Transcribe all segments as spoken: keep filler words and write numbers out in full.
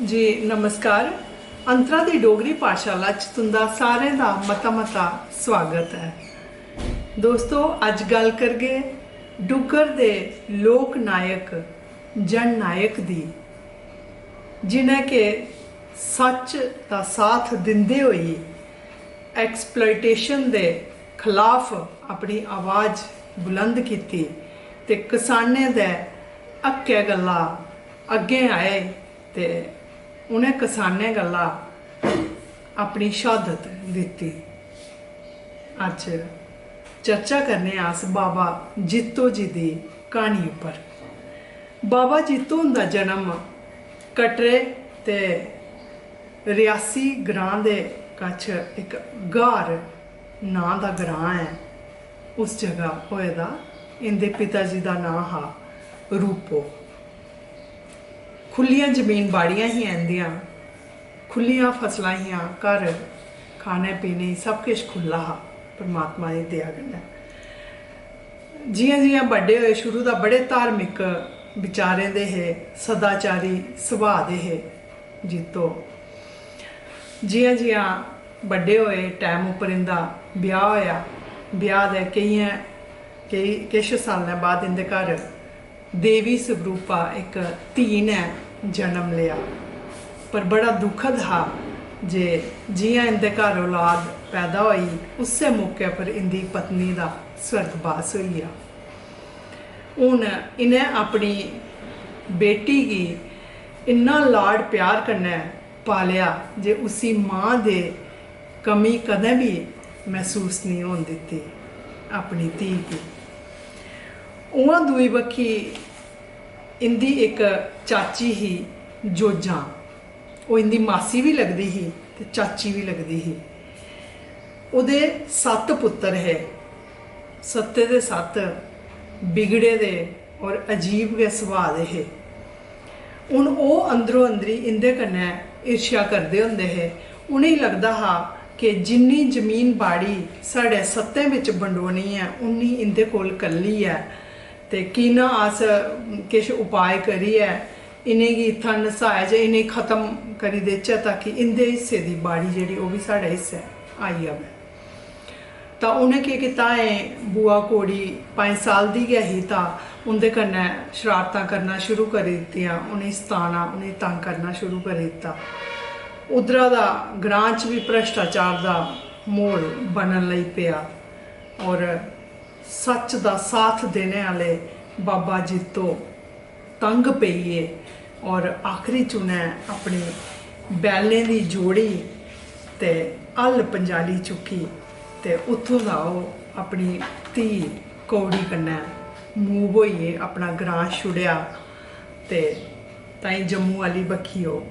जी नमस्कार। अंतरा दी डोगरी पाठशाला च तुं'दा सारें दा मता मता स्वागत ऐ। दोस्तो, अज्ज गल्ल करगे डुग्गर दे लोक नायक, जन नायक दी, जि'नें के सच्च दा साथ दिंदे होई एक्सप्लॉयटेशन दे खलाफ अपनी आवाज बुलंद कीती ते कसानें दे हक्कै गल्ला अग्गें आए ते उ'नें कसानें गल्ला अपनी शहादत दित्ती। अज्ज चर्चा करने आं अस बाबा जित्तो जी दी क्हानी उप्पर। बाबा जित्तो हुंदा जन्म कटरे ते रियासी ग्रां दे कच्छ इक ग्हार नांऽ दा ग्रां ऐ, उस जगह होए दा। इं'दे पिता जी दा नांऽ हा रूपो। खु'ल्लियां जमीन बाड़ियां हियां इं'दियां, खु'ल्लियां फसलां हियां, घर खाने पीने गी सब किश खु'ल्ला हा परमात्मा दी दया कन्नै। जि'यां जि'यां बड्डे होए, शुरू दा बड़े धार्मिक विचारें दे हे, सदाचारी सुभाऽ दे हे जित्तो। जि'यां जि'यां बड्डे होए, टैम उप्पर इं'दा ब्याह् होएआ। ब्याह् दे केइयें केई किश सालें बाद इं'दे घर देवी स्वरूपा इक धी ने जन्म लेआ। पर बड़ा दुखद हा जे जि'यां इं'दे घर औलाद पैदा होई, उस्सै मौके पर इं'दी पत्नी दा स्वर्गवास होई गेआ। हून इ'नें अपनी बेटी गी इन्ना लाड प्यार कन्नै पालेआ जे उसी मां दे कमी कदें बी मसूस निं होन दित्ती अपनी धी गी। उ'आं दूई बक्खी इं'दी इक चाची ही जोजां, ओह् इं'दी मासी बी लगदी ही ते चाची बी लगदी ही। ओह्दे सत्त पुत्तर हे, सत्ते दे सत्त बिगड़े दे और अजीब गै सुभाऽ दे हे। हून ओह् अंदरो अंदरी इं'दे कन्नै ईर्ष्या करदे होंदे हे। उ'नेंगी लगदा हा कि जिन्नी जमीन बाड़ी साढ़े सत्तें बिच बंडोनी ऐ, उन्नी इं'दे कोल कल्ली ऐ। ते की ना अस किश उपाय करियै इ'नेंगी इत्थां नसाए जां इ'नेंगी खत्म करी देचै, ताकि इं'दे हिस्से दी बाड़ी जेह्ड़ी, ओह् बी साढ़े हिस्सै आई जावै। तां उ'नें केह् कीता, एह् बुआ कोड़ी पंज साल दी गै ही, तां उं'दे कन्नै शरारतां करना शुरू करी दित्तियां, उ'नेंगी सताना, उ'नेंगी तंग करना शुरू करी दित्ता। उद्धरा दा ग्रां च बी भ्रष्टाचार दा म्हौल बनन लगी पेआ और सच्च दा साथ देने आह्ले बाबा जित्तो तंग पेई गे और आखिरी च उ'नें अपने बैलें दी जोड़ी ते हल पंजाली चुक्की ते उत्थूं दा ओह् अपनी धी कौड़ी कन्नै move होइयै अपना ग्रां छुड़ेआ ते ताईं जम्मू आह्ली बक्खी ओह्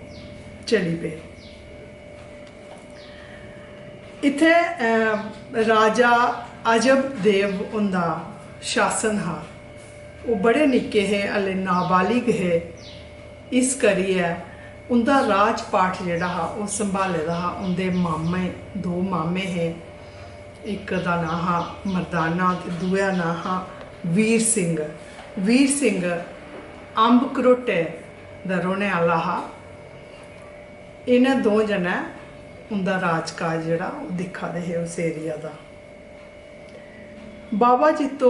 चली पे। इत्थै, अ, राजा अजब देव हुंदा शासन हा। ओह् बड़े निक्के हे, हल्ले नाबालिग हे, इस करियै उं'दा राजपाठ जेह्ड़ा हा, ओह् संभाले दा हा उं'दे मामे, दो मामे हे। इक दा नांऽ हा मर्दाना ते दूआ नांऽ हा वीर सिंह। वीर सिंह अम्ब घरोटे दा रौह्ने आह्ला हा। इ'नें दो जनें उं'दा राजकाज जेह्ड़ा ओह् दिक्खा दे हे उस एरिया दा। बाबा जित्तो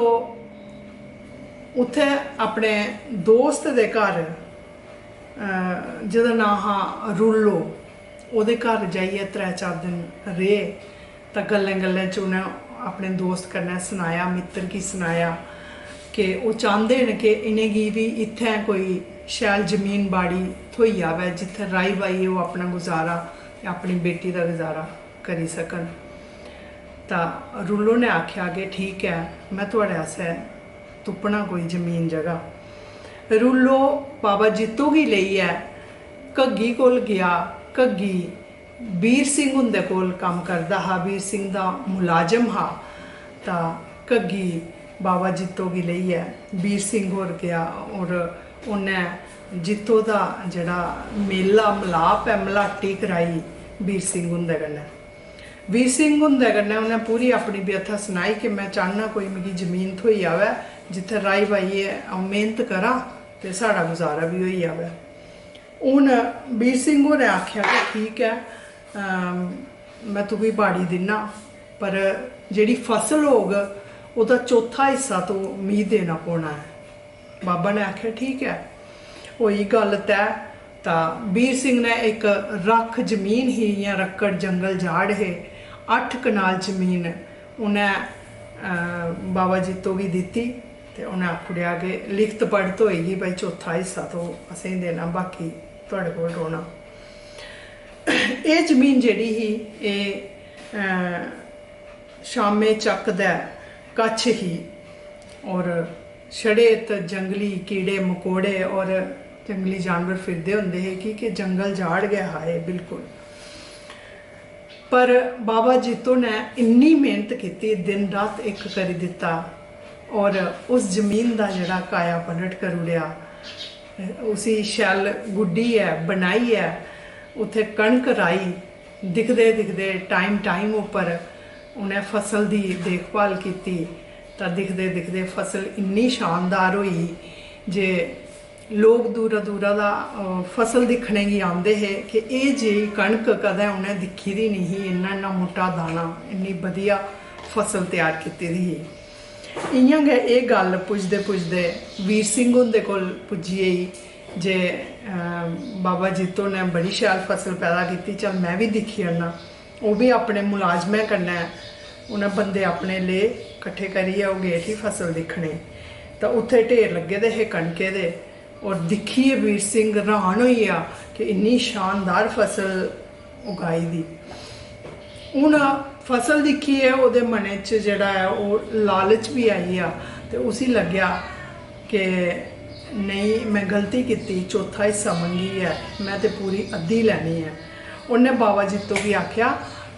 उत्थै अपने दोस्त दे घर, अ, जेह्दा नांऽ हा रुल्लो, ओह्दे घर जाइयै त्रै चार दिन रेह्। तां गल्लें गल्लें च उ'नें अपने दोस्त कन्नै सनाया, मित्तर गी सनाया कि ओह् चांह्दे न कि इ'नेंगी बी इत्थै कोई शैल जमीन बाड़ी थ्होई जावै, जित्थै राही बाहियै ओह् अपना गुजारा ते अपनी बेटी दा गुजारा करी सकन। तां रुल्लो ने आखेआ कि ठीक ऐ, में थुआढ़े आस्तै तुप्पना कोई जमीन जगह। रुल्लो बाबा जित्तो गी लेइयै घग्गी कोल गेआ। घग्गी बीर सिंह हुंदे कोल कम्म करदा हा, बीर सिंह दा मुलाजम हा। तां घग्गी बाबा जित्तो गी लेइयै बीर सिंह होर गेआ और उ'न्नै जित्तो दा जेह्ड़ा मेला मलाप ऐ, मलाटी कराई बीर सिंह हुंदे कन्नै। बीर सिंह हुंदे कन्नै उ'नें पूरी अपनी व्यथा सनाई कि में चाह्न्नां कोई मिगी जमीन थ्होई जावै, जित्थै राही बाहियै अ'ऊं मेह्नत करां ते साढ़ा गुजारा बी होई जावै। हून बीर सिंह होरें आखेआ कि ठीक ऐ, अम, में तुगी बाड़ी दिन्ना, पर जेह्ड़ी फसल होग, ओह्दा चौथा हिस्सा तूं मी देना पौना ऐ। बाबा ने आखेआ, "ठीक ऐ।" होई गल्ल तैऽ। तां बीर सिंह ने इक रक्ख जमीन ही, इ'यां रक्कड़ जंगल जाड़ हे, अट्ठ कनाल जमीन उ'नें, अ, बाबा जित्तो गी दित्ती। ते उ'नें आखी ओड़ेआ कि लिखत पढ़त होई गेई, भाई, चौथा हिस्सा तो असेंगी देना, बाकी थुआढ़े कोल रौह्ना। एह् जमीन जेह्ड़ी ही, एह्, अ, शामे चक्क दे कच्छ ही, और छड़े इत्त जंगली कीड़े मकोड़े और जंगली जानवर फिरदे होंदे हे, की के जंगल जाड़ गै हा एह् बिल्कुल। पर बाबा जित्तो ने इन्नी मेहनत कीती, दिन रात इक करी दित्ता, और उस जमीन दा जेह्ड़ा काया पलट करी ओड़ेआ। उसी शैल गुड्डियै, बनाइयै, उत्थै कणक राही। दिखदे दिखदे, टाइम टाइम उप्पर उ'नें फसल दी देखभाल कीती, तां दिखदे दिखदे फसल इन्नी शानदार होई जे लोक दूरा दूरा दा, अ, फसल दिक्खने गी आंदे हे कि एह् जेही कणक कदें उ'नें दिक्खी दी निं ही, इन्ना इन्ना मुट्टा दाना, इन्नी बधिया फसल त्यार कीती दी ही। इ'यां गै एह् गल्ल पुजदे पुजदे वीर सिंह हुंदे कोल पुज्जी गेई जे, अ, बाबा जित्तो ने बड़ी शैल फसल पैदा कीती, चल, में बी दिक्खी आन्ना। ओह् बी अपने मुलाजमें कन्नै, उ'नें बंदे अपने ले, कट्ठे करियै ओह् गे उठी फसल दिक्खने। तां उत्थै ढेर लग्गे दे हे कनके दे, और दिक्खियै वीर सिंह र्हान होई गेआ कि इन्नी शानदार फसल उगाई दी। हून फसल दिक्खियै ओह्दे मनै च जेह्ड़ा ऐ, ओह् लालच बी आई गेआ ते उसी लग्गेआ कि नेईं, में गलती कीती, चौथा हिस्सा मंगी ऐ, में ते पूरी अद्धी लैनी ऐ। उन्नै बाबा जित्तो गी आखेआ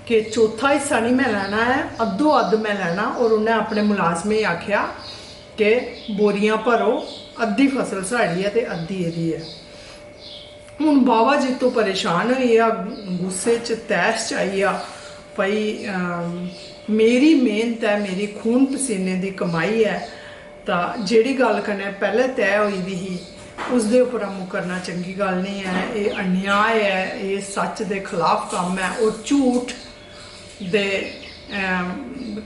कि चौथा हिस्सा निं में लैना ऐ, अद्धो अद्ध में लैना। और उन्नै अपने मुलाजमें गी आखेआ कि बोरियां भरो, अद्धी फसल साढ़ी ऐ ते अद्धी एह्दी ऐ। हून बाबा जित्तो परेशान होई गेआ, गुस्से च, तैश च आई गेआ, भाई, अम, मेरी मेहनत ऐ, मेरी खून पसीने दी कमाई ऐ, तां जेह्ड़ी गल्ल कन्नै पैह्लें तैऽ होई दी ही, उसदे उप्परा मुकरना चंगी गल्ल निं ऐ। एह् अन्याय ऐ, एह् सच्च दे खलाफ कम्म ऐ। और झूठ दे, अम,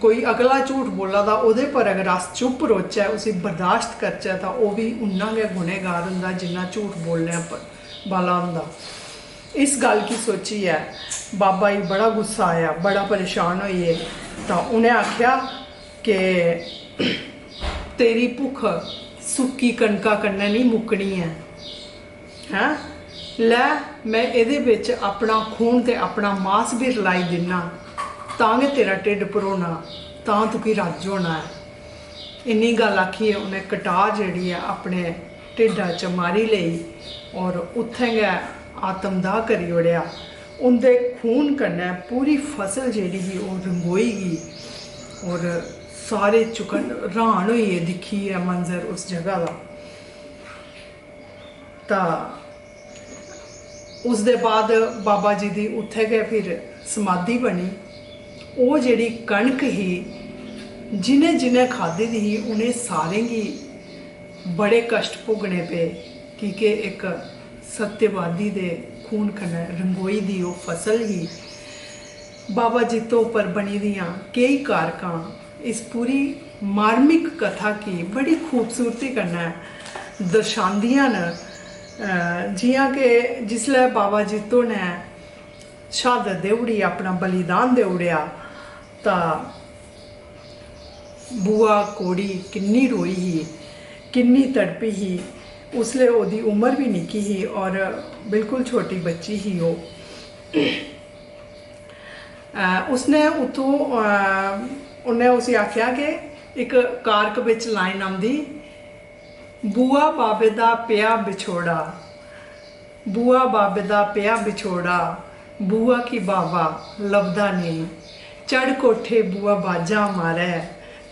कोई अगला झूठ बोला दा, ओह्दे पर अगर अस चुप्प रौह्चै, उसी बर्दाश्त करचै, तां ओह् बी उन्ना गै गुनहगार होंदा जिन्ना झूठ बोलने पर, बाला होंदा। इस गल्ल गी सोचियै बाबा गी बड़ा गुस्सा आया, बड़ा परेशान होई गे। तां उ'नें आखेआ कि तेरी भुक्ख सुक्की कनका कन्नै निं मुक्कनी ऐ, हैं? लै, में एह्दे बिच अपना खून ते अपना मास बी रलाई दिन्ना, तां गै तेरा ढिड्ड भरोना, तां तुगी रज्ज होना ऐ। इन्नी गल्ल आखियै उ'नें कटार जेह्ड़ी ऐ अपने ढिड्डा च मारी लेई और उत्थें गै आत्मदाह करी ओड़ेआ। उं'दे खून कन्नै पूरी फसल जेह्ड़ी ही ओह् रंगोई गेई और सारे चुकन र्हान होइयै दिक्खियै मंजर उस जगह दा। तां उसदे बाद बाबा जी दी उत्थै गै फिर समाधि बनी। ओह् जेह्ड़ी कनक ही, जि'नें जि'नें खाद्धी दी ही, उ'नें सारें गी बड़े कश्ट भोगने पे, की के इक सत्यवादी दे खून कन्नै रंगोई दी ओह् फसल ही। बाबा जित्तो पर बनी दियां केई कारकां इस पूरी मार्मिक कथा गी बड़ी खूबसूरती कन्नै दर्शांदियां न। अ, जि'यां के जिसलै बाबा जित्तो ने शहादत देई ओड़ी, अपना बलिदान देई ओड़ेआ, तां बुआ कौड़ी किन्नी रोई ही, किन्नी तड़पी ही। उसलै ओह्दी उमर बी निक्की ही और बिल्कुल छोटी बच्ची ही ओह्। अ, उसने उत्थों, अ, उन्नै उसी आखेआ कि इक कारक बिच लाइन आंदी, "बुआ बाबे दा पेआ बिछोड़ा, बुआ बाबे दा पेआ बिछोड़ा, बुआ की बाबा लभदा नेईं, चढ़ कोठे बुआ बाजां मारै,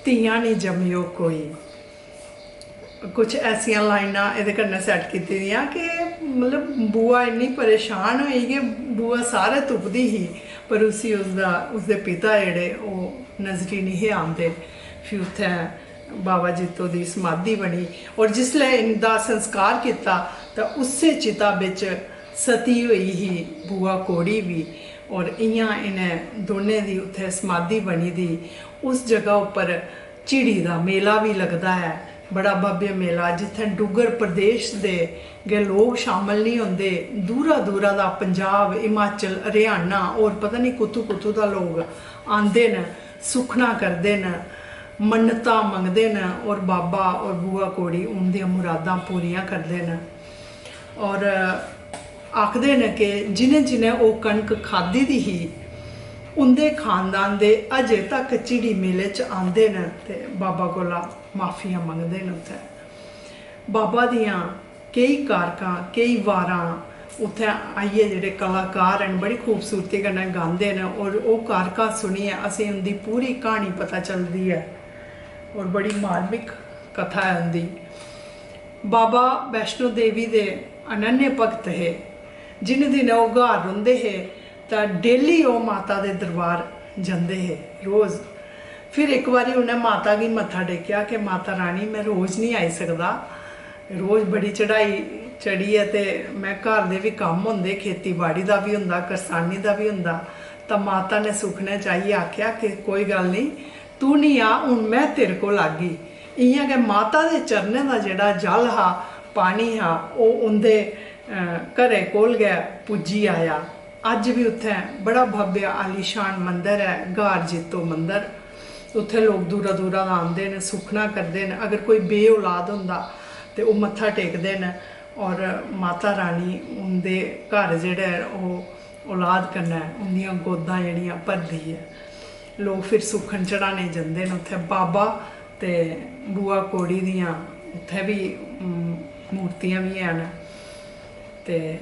धियां निं जम्मेओ कोई।" कुछ ऐसियां लाइनां एह्दे कन्नै सैट्ट कीती दियां कि मतलब बुआ इन्नी परेशान होई कि बुआ सारे तुपदी ही, पर उसी उसदा, उसदे पिता जेह्ड़े, ओह् नजरी निं हे आंदे। फ्ही उत्थै बाबा जित्तो दी समाधि बनी और जिसलै इंदा संस्कार कीता तां उस्सै चिता बिच सती होई ही बुआ कौड़ी बी। और इ'यां इ'नें दोनें दी उत्थै समाधि बनी दी। उस जगह उप्पर झिड़ी दा मेला बी लगदा ऐ, बड़ा भव्य मेला, जित्थै डुग्गर प्रदेश दे गै लोक शामल निं होंदे, दूरा दूरा दा, पंजाब, हिमाचल, हरियाणा और पता निं कुत्थू कुत्थू दा लोक आंदे न, सुक्खना करदे न, मन्नतां मंगदे न और बाबा और बुआ कौड़ी उं'दियां मुरादां पूरियां करदे न। और आखदे न कि जि'नें जि'नें ओह् कनक खाद्धी दी ही, उं'दे खानदान दे अजें तक झिड़ी मेले च आंदे न ते बाबा कोला माफियां मंगदे न उत्थै। बाबा दियां केई कारकां, केई वारां उत्थै आइयै जेह्ड़े कलाकार न, बड़ी खूबसूरती कन्नै गांदे न और ओह् कारकां सुनियै असें उं'दी पूरी क्हानी पता चलदी ऐ और बड़ी मार्मिक कथा ऐ उं'दी। बाबा वैष्णो देवी दे अनन्य भक्त हे। जि'नें दिनें ओह् ग्हार रौंह्दे हे तां डेली ओह् माता दे दरबार जंदे हे, रोज। फिर इक बारी उ'नें माता गी मत्था टेकेआ कि माता रानी, में रोज निं आई सकदा, रोज बड़ी चढ़ाई चढ़ियै ते में घर दे बी कम्म होंदे, खेती बाड़ी दा बी होंदा, करसानी दा बी होंदा। तां माता ने सुखने च आइयै आखेआ कि कोई गल्ल निं, तू निं आ, हून में तेरे कोल आगी। इ'यां गै माता दे चरणें दा जेह्ड़ा जल हा, पानी हा, ओह् उं'दे, अ, घरै कोल गै पुज्जी आया। अज्ज बी उत्थै बड़ा भव्य आलीशान मंदर ऐ, ग्हार जित्तो मंदर। उत्थै लोक दूरा दूरा दा आंदे न, सुक्खना करदे न। अगर कोई बे औलाद होंदा ते ओह् मत्था टेकदे न और माता रानी उं'दे घर जेह्ड़ा ऐ ओह् औलाद कन्नै उं'दियां गोदां जेह्ड़ियां भरदी ऐ। लोक फिर सुक्खन चढ़ाने जंदे न उत्थै। बाबा ते बुआ कौड़ी दियां उत्थै बी, उम, मूर्तियां बी हैन। ते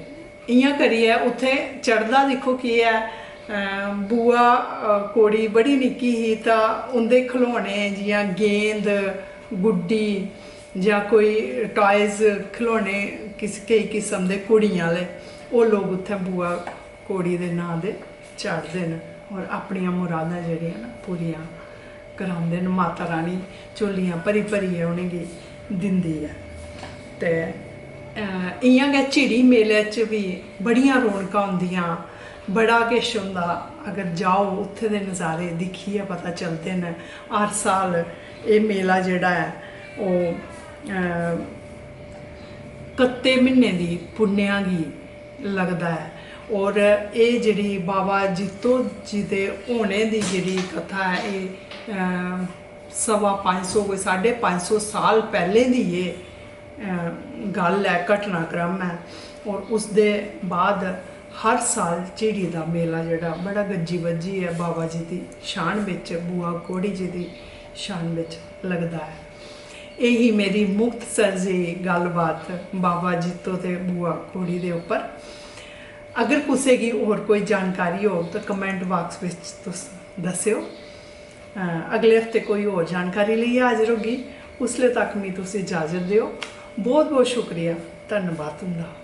इ'यां करियै उत्थै चढ़दा दिक्खो केह् ऐ, अ, बुआ, अ, कौड़ी बड़ी निक्की ही तां उं'दे खलौने जि'यां गेंद, गुड्डी जां कोई टॉयज़, खलौने किस, केई किस्म दे कुड़ियें आह्ले, ओह् लोक उत्थै बुआ कौड़ी दे नांऽ दे चाढ़दे न और अपनियां मुरादां जेह्ड़ियां न पूरियां करांदे न। माता रानी झोलियां भरी भरियै उ'नेंगी दिंदी ऐ। ते, अ, इ'यां गै झिड़ी मेले च बी बड़ियां रौनकां होंदियां, बड़ा किश होंदा। अगर जाओ उत्थें दे नज़ारे दिक्खियै पता चलदे न। हर साल एह् मेला जेह्ड़ा ऐ ओह्, अ, कत्ते म्हीने दी पुन्नेआ गी लगदा ऐ। और एह् जेह्ड़ी बाबा जित्तो जी दे होने दी जेह्ड़ी कथा ऐ, एह्, अ, सवा पंज सौ, कोई साढ़े पंज सौ साल पैह्लें दी एह्, अ, गल्ल ऐ, घटनाक्रम ऐ। और उसदे बाद हर साल झिड़ी दा मेला जेह्ड़ा बड़ा गज्जी बज्जियै बाबा जी दी शान बिच, बुआ कौड़ी जी दी शान बिच लगदा ऐ। एह् ही मेरी मुख्तसर जेही गल्लबात बाबा जित्तो ते बुआ कौड़ी दे उप्पर। अगर कुसै गी होर कोई जानकारी होग तां comment box बिच तुस दस्सेओ। अ, अगले हफ्ते कोई होर जानकारी लेइयै हाजर होगी। उसले तक मी तुस इजाजत देओ। बहुत बहुत शुक्रिया, धन्नबाद तुं'दा।